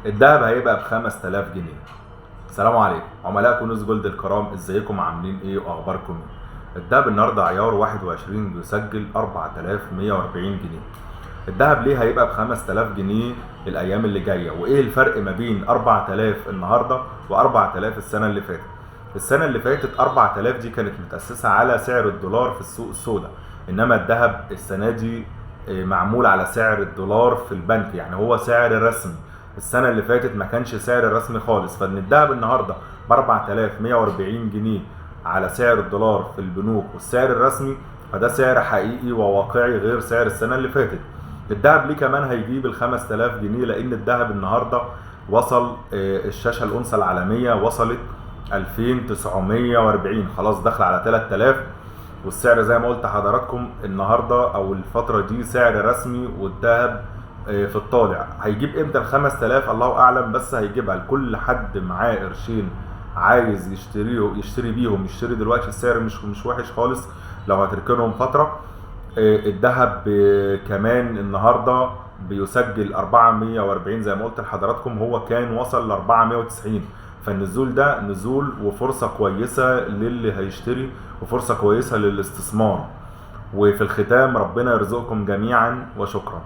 الذهب هيبقى ب 5000 جنيه. السلام عليكم عملاء كنوز جولد الكرام، ازيكم؟ عاملين ايه واخباركم ايه؟ الذهب النهارده عيار 21 بيسجل 4140 جنيه. الذهب ليه هيبقى ب 5000 جنيه الايام اللي جاية؟ وايه الفرق ما بين 4000 النهارده و4000 السنة اللي فاتت؟ السنة اللي فاتت 4000 دي كانت متاسسه على سعر الدولار في السوق السوداء، انما الذهب السنة دي معمول على سعر الدولار في البنك، يعني هو سعر رسمي. السنة اللي فاتت ما كانش سعر رسمي خالص. فان الذهب النهارده ب 4140 جنيه على سعر الدولار في البنوك والسعر الرسمي، فده سعر حقيقي وواقعي غير سعر السنة اللي فاتت. الذهب ليه كمان هيجيب ال 5000 جنيه؟ لان الذهب النهارده وصل، الشاشة الانثى العالمية وصلت 2940، خلاص داخل على 3000. والسعر زي ما قلت لحضراتكم النهارده او الفترة دي سعر رسمي، والذهب في الطالع. هيجيب امتى ال 5000؟ الله اعلم، بس هيجيبها لكل حد معاه قرشين عايز يشتريه، يشتري بيهم، يشتري دلوقتي. السعر مش وحش خالص لو هتركنهم فترة. الذهب كمان النهارده بيسجل 440 زي ما قلت لحضراتكم، هو كان وصل ل 490. فالنزول ده نزول وفرصة كويسة للي هيشتري وفرصة كويسة للاستثمار. وفي الختام ربنا يرزقكم جميعا وشكرا.